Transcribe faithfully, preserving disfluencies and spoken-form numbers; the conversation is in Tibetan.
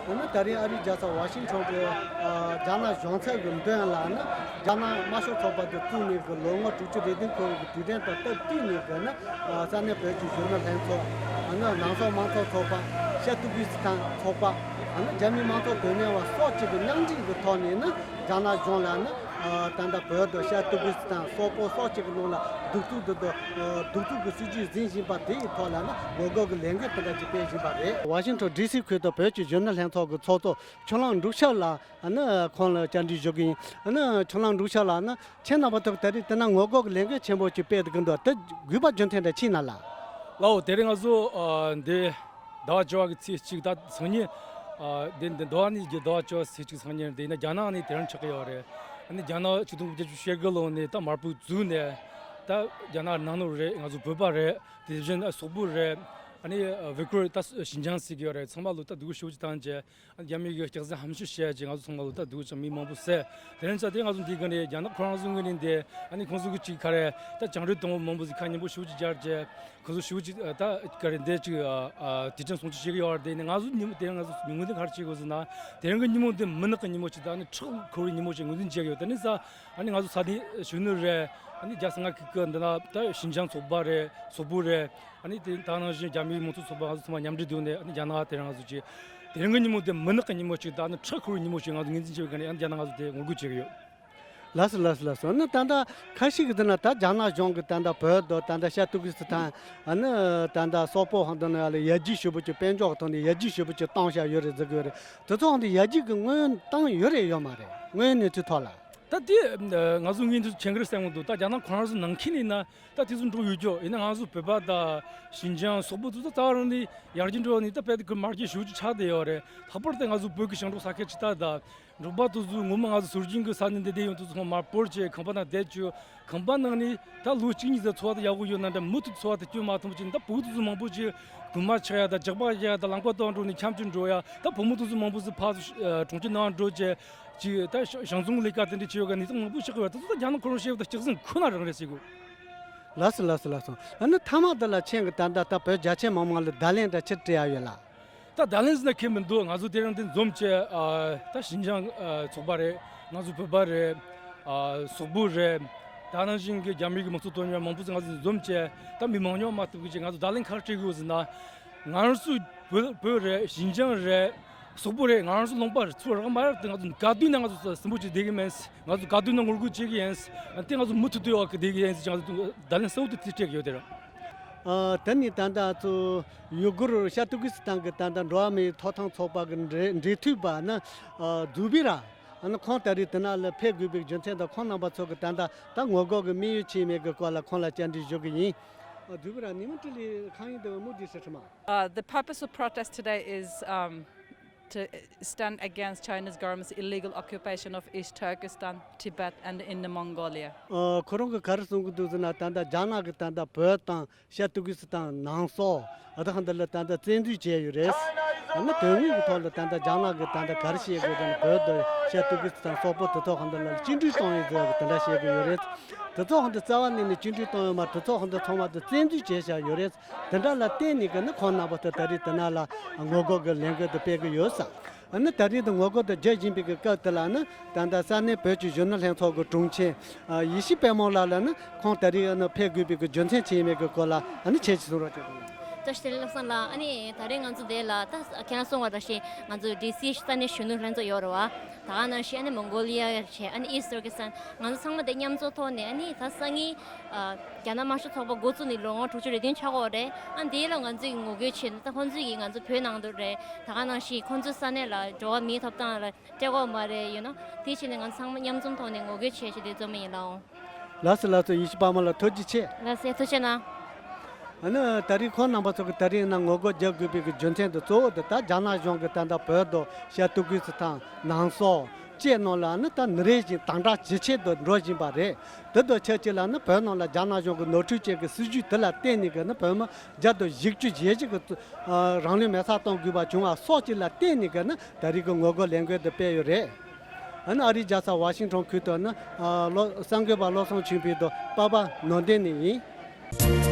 འོ་ན་ད་རིང་ཨ་རིའི་རྒྱལ་ས་ཝ་ཤིང་ཊོན་གྱི་ཨ་རྒྱ་ནག་གཞུང་ཚབ་ཀྱི་མདུན་ལ་ནི་རྒྱ་ནག་དམར་ཤོག་ཚོགས་པ་དེ་བཙུགས་ནས་ཀྱི་ལོ་ངོ་དྲུག་ཅུ་རེ་བདུན་འཁོར་བའི་དུས་དྲན་དང་སྟབས་བསྟུན་ནས་ཀྱི་ནི་ཨ་ས་གནས་བོད་ཀྱི་གཞོན་ནུ་ལྷན་ཚོགས། ཨ་ནི་ནང་སོག་མང་ཚོགས་ཚོགས་པ། ཤར་ཏུར་ཀི་སི་ཐན་ཚོགས་པ། ཨ་ནི་རྒྱ་མིའི་དམངས་གཙོ་དོན་གཉེར་བ་སོགས་བཅས་ཀྱི་མཉམ་འབྲེལ་གྱི་ཐོག་ནས་ནི་རྒྱ་ནག་གཞུང་ལ་ནི་ཨ་ད་ལྟ་བོད་དང་ཤར་ཏུར་ཀི་སི་ཐན། སོག་པོ་སོགས་བཅས་ཀྱི་ནང་ལ་གདུག་རྩུབ་དེ་དང་གདུག་རྩུབ་ཀྱི་སྲིད་བྱུས་འཛིན་བཞིན་པ་དེ་ཡི་ཐོག་ལ་ནི་ངོ་རྒོལ་གྱི་ལས་འགུལ་དེ་འདྲ་ཅིག་སྤེལ་བཞིན་པ་རེད། ཝ་ཤིང་ཊོན་ཌི་སི་ཁུལ་དུ་བོད་ཀྱི་གཞོན་ནུ་ལྷན་ཚོགས་ཀྱི་ཚོགས་གཙོ་ཁྱོད་རང་འབྲུག་ཤར་ལགས། ཨ་ནི་ཁོང་ལ་བཅར་འདྲི་ཞུ་གི་ཡིན། ཨ་ནི་ཁྱོད་རང་འབྲུག་ཤར་ལགས། ཨ་ནི་ཁྱེད་རྣམ་པ་ཚོ་ད་རེས་དེ་ན་ངོ་རྒོལ་གྱི་ལས་འགུལ་ཆེན་པོ་ཅིག་སྤེལ་གི་འདུག་དེ་དགོས་པ་རྒྱུ་མཚན་དེ་ཅི་ན་ལགས། ལགས་འོ། དེ་རིང་ང་ཚོ་ཨ་འདི་ཟླ་བ་བཅུ་པ་གི་ཚེས་གཅིག་ད་སང་ཉིན། ཨ་འདི་འདི་འདི་བ་ནི་རྒྱུ་ཟླ་བ་བཅུ་པ་ཚེས་གཅིག་སང་ཉིན་འདི་ཡིན་ན་རྒྱ་ནག་ནས་དེ་རིང་ཆགས་ཀྱི་ཡོད་རེད། ཨ་ནི་རྒྱ་ནག་ཆིག་སྟོང་དགུ་བརྒྱ་བཅུ་ཞེ་དགུ་ལོ་ནས་ད་དམར་པོ་བཙུགས་ནས་ད་རྒྱ་ནག་ནང་ལོགས་རེད། ང་ཚོ་བོད་པ་རེད། དེ་བཞིན་སོག་པོ་རེད། ཨ་ནི་ཝི་ཀུར་ད་ཞིན་ཅང་ཟེར་གྱི་ཡོད་རེད། ཚང་མ་ལོ་ད་སྡུག་ཤུགས་ཅིག་བཏང་རྗེས། ཨ་ནི་རྒྱ་མི་གི་སྐྱག་རྫུན་ཧམ་བཤད་བྱས་རྗེས་ང་ཚོ་ཚང་མ་ལོ་ད་སྡུག་ཅིག་མི་མང་པོ་བསད། དེ་རིང་ཙང་དེ་ང་ཚོ་འདི་ག་ནས་རྒྱ་ནག་ཁོ་རང་ཚོ་ངོས་ནས་འདི་ཨ་ནི་ཁོང་ཚོ་གི་ཅིག་ག་རེ་ད་བཅིངས་འགྲོལ་གཏོང་བ་མང་པོ་ཟིག་ཁ་ཉན་པོ་ཤུགས་ཅིག་སྦྱར་རྗེས་ཁོང་ཚོ་ཤུགས་ཅིག་ད་ག་རེ་འདི་ཅིག་དུས་དྲན་སྲུང་བརྩི་བྱེད་ཀྱི་ཡོད་རེད། དེ་ནས་ང་ཚོ་ཉིན་མོ་དེ་རིང་ང་ཚོ་ངོས་འཛིན་ག་རེ་བྱེད་དགོས་ཟེར་ན། དེ་རིང་གི་ཉིན་མོ་འདི་མི་ནག་གི་ཉིན་མོ་ཅིག་དང་ཨ་ནི་ཁྲག་འཁོལ་བའི་ཉིན་མོ་ཅིག་ངོས་འཛིན་བྱེད་ཀྱི་ཡོད། དེ་ནས་ཙང་ཨ་ནི་ང་ཚོ་ས་གནས་གཞོན་ནུ་རེད། ཨ་ནི་རྒྱ་སེ་ང་གི་ཀི་འདི་ན་ད་ཞིན་ཅང་ཚོགས་པ་རེད། སོག་པོ་རེད། ཨ་ནི་དེ་ད་ནང་བཞིན་རྒྱ་མིའི་མང་གཙོ་ཚོགས་པ་ང་ཚོ་ཚང་མ་མཉམ་འབྲེལ་བསྡུས་ནས་ཨ་ནི་རྒྱ་ནག་དེ་རིང་ང་ཚོ་ཅིག་དེ་རིང་གི་ཉིན་མོ་དེ་མི་ནག་གི་ཉིན་མོ་ཞིག་དང་ཨ་ནི་ཁྲག་འཁོལ་བའི་ཉིན་མོ་ཞིག་ང་ཚོ་ངོས་འཛིན་བྱེད་པའི་སྒང་ནས་ཨ་ནི་རྒྱ་ནག་ང་ཚོ་དེ་ངོ་རྒོལ་བྱེད་ཀྱི་ཡོད། ལགས་སོ་ལགས་སོ་ལགས་སོ། ཨ་ནི་ད་ལྟ་ཁ་ཤས་ཀྱིས་ཟེར་ན་ད་རྒྱ་ནག་གཞུང་གིས་ད་ལྟ་བོད་དང་ད་ལྟ་ཤར་ཏུར་ཀི་སི་ཐན། ཨ་ནི་ད་ལྟ་སོག་པོ་ཧང་དང་ནང་ལ་ཡར་རྒྱས་ཞེ་པོ་ཅིག་དཔལ་འབྱོར་གྱི་ཐོག་ནས་ཡར་རྒྱས་ཞེ་པོ་ཅིག་བཏང་བཞག་ཡོད་རེད་ཟེར་གྱི་ཡོད་རེད། དེ་ཚོ་ཧང་དུ་ཡར་རྒྱས་ཀྱི་སྔོན་བཏང་ཡོད་རེད་ཡོད་མ་རེད། དངོས་གནས་ཚུལ་ཐོག་ལ། ད་དེ་ང་ཚོ་ངོས་འཛིན་བྱེད་ཀྱི་རེད་བསམ་གྱི་འདུག་ད་རྒྱ་ནག་ཁོ་རང་ཚོ་ནང་ཁུལ་ནས་ན་ད་དེ་ཚོ་འགྲོ་ཡོད་ཀྱོག་ཡིན་ན་ང་ཚོ་བོད་པ་དང་ཞིན་ཅང་སོག་པོ་ཚོ་ད་རྩ་བ་རང་ནས་ཡར་རྒྱས་འགྲོ་བ་ནི་ད་དཔེ་དེ་ཁོ་མར་རྒྱས་ཞེ་པོ་ཅིག་ཆགས་བསྡད་ཡོད་རེད། ལྷག་པར་དུ་ང་ཚོ་བོད་ཀྱི་ཞིང་འབྲོག་ས་ཁུལ་ཅིག་ད་ད་འབྲོག་པ་དེ་ཚོ་ངོ་མ་ང་ཚོ་སྲོལ་རྒྱུན་གྱི་ས་གནས་འདི་བསྡད་ཡོང་དུས་ཚང་མ་མར་སྤོར་བྱས་ཁང་པ་ནང་བསྡད་བཅུག་ཁང་པ་ནང་ནས་ད་ལོ་གཅིག་གཉིས་ཙམ་འཚོ་བ་དེ་ཡག་པོ་ཡོད་ན་འདྲ། མུ་མཐུད་འཚོ་བ་དེ་སྐྱོན་མ་ཐུབ་པ་བྱས་ནས་ད་བོད་དེ་ཚོ་མང་པོ་ཅིག་རྐུན་མ་ཆགས་ཡ་དང་ཇག་པ་རྒྱག་ཡ་དང་རླངས་པ་གཏོང་འགྲོ་ནས་འཁྱམ་སྤྱོད་འགྲོ་ཡ། ད་བུ་མོ་དེ་ཚོ་མང་པོ་ཟིག་ཕར་ཚུར་གྲོང་ཁྱེར་ནང་འགྲོ་བྱས་ཅིག་ད་ཞང་ཞང་བཙོང་ལས་ཀ་དེ་འདྲ་བྱེད་ཡོད་ག་ནས་ད་མང་པོ་ཤི་གི་ཡོད། ད་ཚོ་ད་རྒྱ་ནག་ཁོ་རང་བཤད་པ་ད་སྐྱག་རྫུན་ཁོ་ན་རང་རེད་ཟེར་གོ། ལགས་སོ་ལགས་སོ་ལགས་སོ། ཨ་ནི་མཐའ་མ་འདི་ལ་ཁྱེད་ཀྱིས་ད་ལྟ་ད་བོད་རྒྱ་ཆེ་མི་མང་ལ་བརྡ་ལན་འདྲ་ཅིག་སྤྲད་ཡ་ཡོད་ལ། ད་བརྡ་ལན་ཟེར་ན་ཁེལ་མི་འདུག་ང་ཚོ་དེ་རིང་འདི་འཛོམས་བྱས་ཨ་ད་ཞིན་ཅང་ཨ་ཚོགས་པ་རེད། ང་ཚོ་བོད་པ་རེད། ཨ་སོག་པོ་རེད། ད་ནང་བཞིན་གྱི་རྒྱ་མི་གི་མི་ཚོགས་དོན་གཉེར་མང་པོ་ཟིག་ང་ཚོ་འཛོམས་བྱས་ད་མི་མང་ཉུང་མ་ཐུབ་གི་ཅིག་ང་ཚོ་བརྡ་ལན་ག་རེ་སྤྲད་དགོས་ཟེར་ན། ང་རང་ཚོ་བོད་བོད་རེད། ཞིན་ཅང་རེད། སོག་པོ་རེད། ང་རང་ཚོ་ལུང་པ་རེད། ཚུར་རག་མ་རག་དེ་ང་ཚོ་ག་དུས་ན་ང་ཚོ་སིམ་པོ་ཅིག་བསྡད་གི་མིན། ང་ཚོ་ག་དུས་ན་ངོ་རྒོལ་བྱེད་གི་ཡིན། དེ་ང་ཚོ་མུ་མཐུད་དུ་ཡོད་གི་བསྡད་གི་ཡིན་ཟེར་ང་ཚོ་བརྡ་ལན་གསལ་བོ་དེ་དེ་སྤྲད་གི་ཡོད་དེ་རེད། ཨ་དེ་ནི་ད་ལྟ་ཚོ་ཡུ་གུར་ཤར་ཏུར་ཀི་སི་ཐན་གི་ད་ལྟ་འགྲོ་བ་མིའི་ཐོབ་ཐང་ཚོགས་པ་གི་འབྲེལ་འབྲེལ་མཐུད་པ་ནི་ཨ་ཛུ་བི་ར། ཨ་ནི་ཁོང་ད་རེས་དེ་ན་ལ་ཕེབས་དགོས་པའི་རྒྱུ་མཚན་དང་ཁོང་རྣམ་པ་ཚོ་གི་ད་ལྟ་ད་ངོ་རྒོལ་གི་དམིགས་ཡུལ་ཅི་མེད་གི་སྐོར་ལ་ཁོང་ལ་བཅར་འདྲི་ཞུ་གི་ཡིན། ཨ་ཛུ་བི་ར་ནི་མ་ཏི་ལི་ཁང་ཡིན་དེ་མུ་དི་སི་ཁྲི་མ། Uh, the purpose of protest today is um, to stand against China's government's illegal occupation of East Turkestan, Tibet, and Inner Mongolia. ཨ་ཁོ་རང་གི་ག་རེ་གསུང་གི་འདུག་ཟེར་ན་ད་ལྟ་རྒྱ་ནག་གི་ད་ལྟ་བོད་དང་ཤར་ཏུར་ཀི་སི་ཐན་ནང་སོག་ཨ་ད་ཧ་འདི་ལ་ད་ལྟ་བཙན་འཛུལ་བྱས་ཡོད་རེད། ཨ་ནི་དོན་དངོས་ཀྱི་ཐོག་ལ་ད་ལྟ་རྒྱ་ནག་གི་ད་ལྟ་ག་རེ་བཤད་དགོས་ཟེར་ན་བོད་དང་ཤར་ཏུར་ཀི་སི་ཐན་སོག་པོ་དེ་ཚོ་ཧ་འདི་ལ་བཅིངས་འགྲོལ་གཏོང་ཡོད་ཟེར་བ་གི་དེ་འདྲ་བཤད་གི་ཡོད་རེད། དེ་ཚོ་ཧ་འདི་རྩ་བ་ནས་ནི་བཅིངས་འགྲོལ་གཏོང་ཡོད་མ་རེད། དེ་ཚོ་ཧ་འདི་ཚང་མ་དེ་བཙན་འཛུལ་བྱས་བཞག་ཡོད་རེད། དེ་འདྲ་ལ་བརྟེན་ནས་གི་ནི་ཁོང་རྣམ་པ་ཚོ་ད་རེས་དེ་ན་ལ་ངོ་རྒོལ་གི་ལས་འགུལ་དེ་སྤེལ་གི་ཡོད་ས། ཨ་ནི་ད་རེས་དེ་ངོ་རྒོལ་དེ་བརྒྱབ་བཞིན་པའི་གི་སྐབས་དེ་ལ་ནི་ད་ལྟ་ས་གནས་བོད་ཀྱི་གཞོན་ནུ་ལྷན་ཚོགས་ཀྱི་དྲུང་ཆེ་ཨ་ཡེ་ཤེས་དཔལ་མོ་ལགས་ལ་ནི་ཁོང་ད་རེས་ཨ་ནི་ཕེབས་དགོས་པའི་གི་རྒྱུ་མཚན་ཅི་ཡིན་མིན་གི་སྐོར་ལ་ཨ་ནི་ཁྱེད་ཀྱིས་གསུང་རོགས་བྱེད་དང་། བཀྲ་ཤིས་བདེ་ལེགས་བློ་བཟང་ལགས། ཨ་ནི་ད་རེས་ང་ཚོ་འདི་ལ་ད་ཁྱེད་རང་གསུངས་པ་ནང་བཞིན་ང་ཚོ་ཌི་སི་ས་གནས་གཞོན་ནུ་ལྷན་ཚོགས་ཡོད་རེད་བ། ད་ག་ནང་བཞིན་ཨ་ནི་མོང་གོ་ལི་ཡ་བྱས་ཨ་ནི་ཨིསི་ཊར་ཀི་སི་ཐན་ང་ཚོ་ཚང་མ་དེ་མཉམ་འཛོམས་ཐོག་ནས་ཨ་ནི་ད་སང་ཉིན་ཨ་རྒྱ་ནག་དམར་ཤོག་ཚོགས་པ་འགོ་བཙུགས་ནས་ལོ་ངོ་དྲུག་ཅུ་རེ་བདུན་ཆགས་ཀྱི་ཡོད་རེད། ཨ་འདི་ལ་ང་ཚོས་ངོ་རྒོལ་བྱས་ནས་ད་ཁོང་ཚོས་ཀྱིས་ང་ཚོ་བོད་ནང་དུ་རེད། ད་ག་ནང་བཞིན་ཁོང་ཚོའི་ས་གནས་ལ་འགྲོ་བ་མིའི་ཐོབ་ཐང་ལ་སྤྲད་ཀྱི་ཡོད་མ་རེད། ཡིན་ནོ་དེ་བྱས་ནས་ང་ཚོ་ཚང་མ་མཉམ་འཛོམས་ཐོག་ནས་ངོ་རྒོལ་བྱས་བྱས་དེ་འཛོམས་པ་ཡིན་ལགས་འོང་། ལགས་སོ་ལགས་སོ། ཡེ་ཤེས་དཔལ་མོ་ལགས་ཐུགས་རྗེ་ཆེ། ལགས་སོ་ཐུགས་རྗེ་གནང་། ཨ་ནི་ད་རེས་ཁོང་རྣམ་པ་ཚོ་གི་ད་རེས་ནང་ངོ་རྒོལ་རྒྱག་དགོས་པའི་གི་རྒྱུ་མཚན་དེ་གཙོ་བོ་དེ་ད་རྒྱ་ནག་གཞུང་གི་ད་ལྟ་བོད་དང་ཤར་ཏུར་ཀི་སི་ཐན་ནང་སོག་བཅས་ནང་ལ་ནི་ད་ནི་རེ་བཞིན་དམ་དྲག་ཇེ་ཆེ་དུ་འགྲོ་བཞིན་པ་རེད། དེ་དང་ཆབས་ཅིག་ལ་ནི་བོད་ནང་ལ་རྒྱ་ནག་གཞུང་གི་ནོར་འཁྲུལ་ཅན་གྱི་སྲིད་ཇུས་དེ་ལ་བརྟེན་ནས་གི་ནི་བོད་མི་བརྒྱ་དང་བཞི་བཅུ་ཞེ་གཅིག་གི་རང་ལུས་མེ་སྲེག་གཏོང་དགོས་པ་བྱུང་བ་སོགས་ཅིག་ལ་བརྟེན་ནས་གི་ནི་ད་རེས་ཀྱི་ངོ་རྒོལ་ལས་འགུལ་འདི་སྤེལ་ཡོད་རེད། ཨ་ནི་ཨ་རིའི་རྒྱལ་ས་ཝ་ཤིང་ཊོན་ཁུལ་དུ་ནི་ཨ་བློ་གསར་འགོད་པ་བློ་བཟང་ཆོས་འཕེལ་དང་པ་པ་ནོར་ལྡན་ནས་ཡིན།